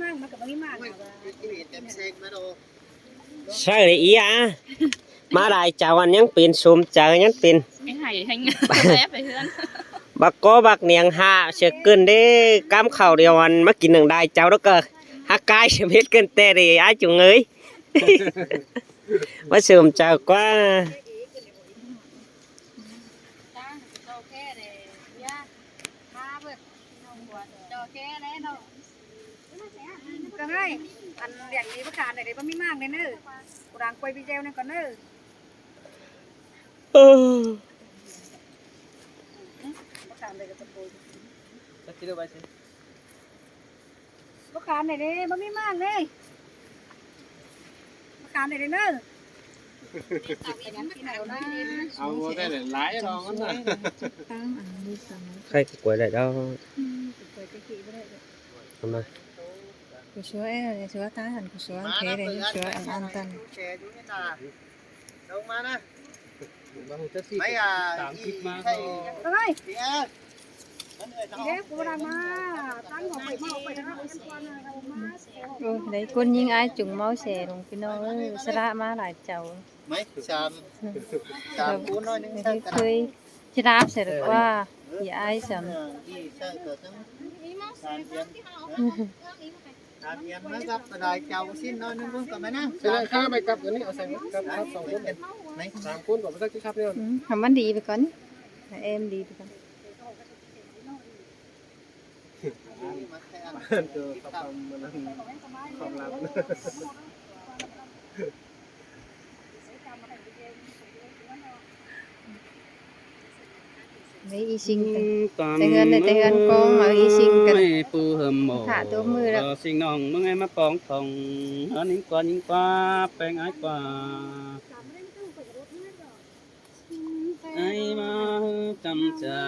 ມັນກໍບໍ່ມີມາກ ໂອ້ຍ ແຕ່ເສກມາດອກ ໃຊ່ເລີຍອີ່ອາ ມາຫຼາຍເຈົ້າ ອັນຍັງເປັນສົມໃຈ ຍັງເປັນ ໃຫ້ ໃຫ້ແລ້ວໄປເຮືອນ ບັກກໍບັກໜຽງຫາເສຍເກີນເດ້ ກຳເຂົ້າດຽວ ອັນມາກິນໜຶ່ງໄດ້ເຈົ້າ ແລ້ວກໍຫາກາຍສຳເລັດເກີນແຕ່ເດ້ ອ້າຍຈຸງເອີຍ ມາສົມໃຈກວ່າ. ກໍໃຫ້ ອັນ ລຽນນີ້ບໍ່ຂານໄດ້ເດ້ ບໍ່ມີມາງເດ້ເນີ ກູດັງກວຍວິແຈວນັ້ນກ່ອນເນີ ເອີ ບໍ່ຂານໄດ້ກໍຕະໂກນ ຈັກກິໂລໄວ້ຊິ ບໍ່ຂານໄດ້ເດ້ ບໍ່ມີມາງເດ້ ມາຂາມໄດ້ເດີ ເອົາບໍ່ໄດ້ຫຼາຍດອກມັນນະ ໃຄກໍກວຍໄດ້ດອກ ເອົາມາ ກູຊວຍເອີ ຊວຍຕາຫັ້ນ ກູຊວຍເພເດ້ ຊວຍອັນອັນຕັນ ລົງມານະ ໄປ ອ່າ ຕາມຄລິບມາ ເອີຍ ເອີ ເອີ ເອີ ໂອ້ ໄດ້ຄົນຍິງອ້າຍຈຸງເມົາແສລົງ ພີ່ນ້ອງເອີຍ ສະຫຼະມາຫຼາຍເຈົ້າ ໄມ້ສາມ ສາມຄູນໜ້ອຍໜຶ່ງ ເຄີຍສະຫຼາບໃສ່ດອກວ່າ ເອີ ອີອ້າຍຊັ້ນ ຕາມຮຽນມາກັບກະດາຍເຈົ້າສິ້ນໜ້ອຍໜຶ່ງເບິ່ງກ່ອນແມ່ນາງ ຊິໄດ້ຂ້າໄປກັບອັນນີ້ ເອົາໃສ່ກັບ ກັບສອງຄົນ ສາມຄົນກໍບໍ່ຈັກຊິຄັບແນວ ອືມ ໃຫ້ມັນດີໄປກ່ອນ ໃຫ້ແອມດີໄປກ່ອນ ເອີ ມາແທນ ເອີ ຄວາມລັບ ໄດ້ອີຊິງກັນ ແຕ່ເຮືອນ ແຕ່ເຮືອນກອງ ເອົາອີຊິງກັນ ຂາຕົບມືແລ້ວ ຊິງນ້ອງ ມຶງໃຫ້ມາປອງຂອງ ເຮືອນຍິງກວ່າ ຍິງກວ່າ ແປ້ງອ້າຍກວ່າ ອ້າຍມາຈຳຈາ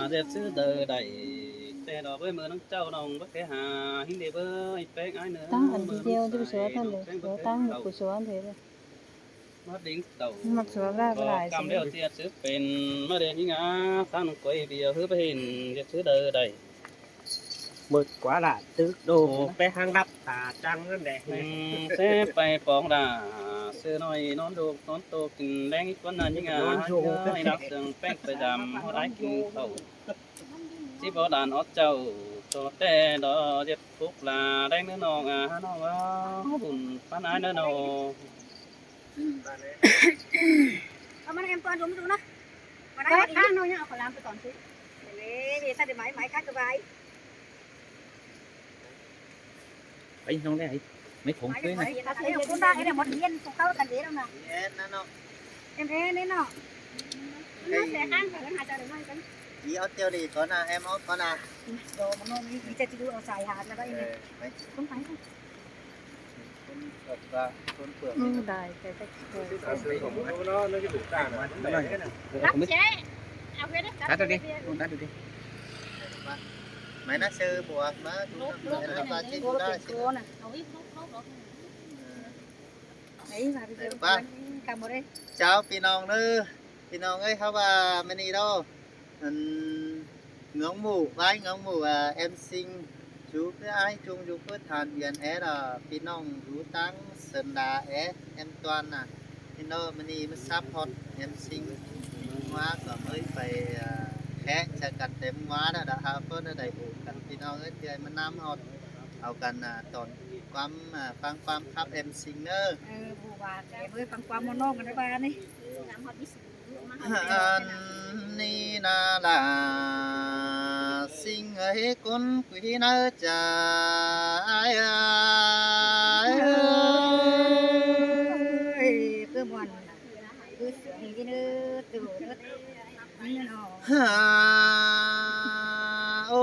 ແດດຊື້ເດີໄດ້ ແຕ່ດອກເອີຍ ມື້ນ້ອງເຈົ້າ ນ້ອງບໍ່ແຄ່ຫາ ຫິງເດເບີຍ ແປ້ງອ້າຍເນີ ຕັ້ງອັນດຽວ ຈະໄປສວນຫັ້ນເດີ ແປ້ງບໍ່ແຄ່ ຕັ້ງ ຫາ ກູສວນເດ. ມາດິງເຕົ້າ ມັກສວມລາວຫຼາຍ ກຳແລ້ວເສຍຊື່ເປັນ ມາເດມີງາ ທາງໜອງກ້ອຍເບຍ ຄືໄປເຫັນ ຈະຊື້ເດີໄດ້ ໝົດກວ່າລະຕຶກໂດ ໄປທາງລັບຕາຈັງນັ້ນແຫຼະ ອືມ ເສໄປປອງດາ ເສືອນ້ອຍນອນດູກ ນອນໂຕ ກິນແລງອີກວ່ານັ້ນ ຍິງອາ ນອນໂຊ ໃຫ້ນັກເຊິ່ງແປ້ງໄປດຳ ເຮົາໄດ້ກິນເຂົ້າ ຊິບໍ່ດານອອດເຈົ້າ ໂຕແຕ່ດອເຈັບປຸກລາ ແດງເນີນ້ອງອາ ນ້ອງເອີຍ ບຸນປານອ້າຍເນີນ້ອງ. ເອົາມານຳກັນກ່ອນ ລົມດູນະ ມາໄດ້ ຂ້າງນ້ອງຍັງເອົາເຂົ້າຫຼາມໄປກ່ອນຊິ ເດ້ ເດ້ ສັດໄມ້ ໄມ້ຄັກກະບາຍ ໄປນ້ອງໄດ້ ໄມ້ຂອງເຄີຍນະ ເອົາເຂົ້າໄປເດ້ ໝົດເຢັນ ພວກເຂົາກັນເດ້ແລ້ວນະ ເອັນນະເນາະ ເອັນເອເດ້ເນາະ ມາແຊະຂ້າງກັນ ຫາເຈົ້າໄດ້ໄມ້ກັນ ອີເອົາແຈວເດ້ກ່ອນນະ ແຮມເອົາກ່ອນນະ ໂດ ມັນມີ ມີແຕ່ຊິດູເອົາສາຍຫາດນະ ໄດ້ ເອີ ໄປ ຄົນໄປ ອືມ ໄດ້ ໄປ ໄປ ຕັດເອົາເດ້ ຕັດເອົາເດ້ ໄມ້ນະເຊີບວກມາ ເອີ ເຈົ້າ ພີ່ນ້ອງເດີ ພີ່ນ້ອງເອີຍ ເຮົາວ່າມື້ນີ້ເນາະ ອັນ ເງືອງໝູ່ ວາຍເງືອງໝູ່ ແອມຊິງ ຢູ່ຄືອ້າຍຈຸງ ຢູ່ຄືທ່ານ ວຽນແອ ພີ່ນ້ອງຢູ່ທາງເຊີນດາແອ ແອມຕວນນະ ພີ່ນ້ອງ ມື້ນີ້ມາຊັບຮອດແອມຊິງ ມາກໍເລີຍໄປ ແຄະໃສ່ກັນເຕັມວານະ ດາຫາເພິ່ນໄດ້ໂອກັນ ພີ່ນ້ອງເອີຍ ທີ່ໃຫ້ມານຳຮອດ ເອົາກັນ ອ່າ ຕອນຄວາມ ອ່າ ຟັງຄວາມຄັບແອມຊິງເດີ ເອີ ບໍ່ວ່າແຕ່ເບິ່ງຟັງຄວາມມ່ວນນ້ອງກັນໄດ້ບາດນີ້ ອັນນີ້ນາລາ ຊິງເອີຍ ຄົນຄຸຍນາຈາ ເອີຍ ຄືມ່ວນ ຄືສຽງທີ່ເນີຕູ ຮາ ໂອ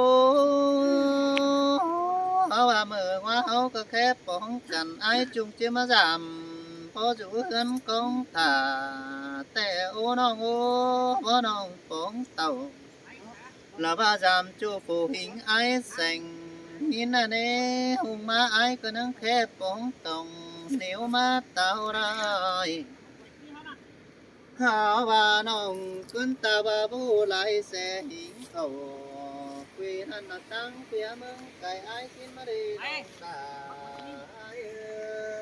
ເຮົາວ່າເມື່ອວາເຮົາກໍແຄ່ປອງກັນ ອ້າຍຈຸງຈະມາຢາມ ພໍຢູ່ເຮືອນກອງຖ້າ ແຕ່ໂອນ້ອງໂອ ພໍ່ນ້ອງປອງເຕົ້າ ລະວ່າຢາມຈູຜູ້ຍິງອ້າຍແສງ ຍິນນະເນ ຮຸ່ງມາອ້າຍກໍນັ່ງແຄ່ປອງຕ້ອງ ເໜວມາເຕົ້າໄດ້ ຫາວ່ານ້ອງຂຶ້ນຕາວ່າຜູ້ຫຼາຍແສຫິງເຂົ້າ ຄຸຍຫັ້ນນະຕັ້ງເປີຍເມືອງໄກ ອ້າຍຊິນມາເດນ້ອງຕ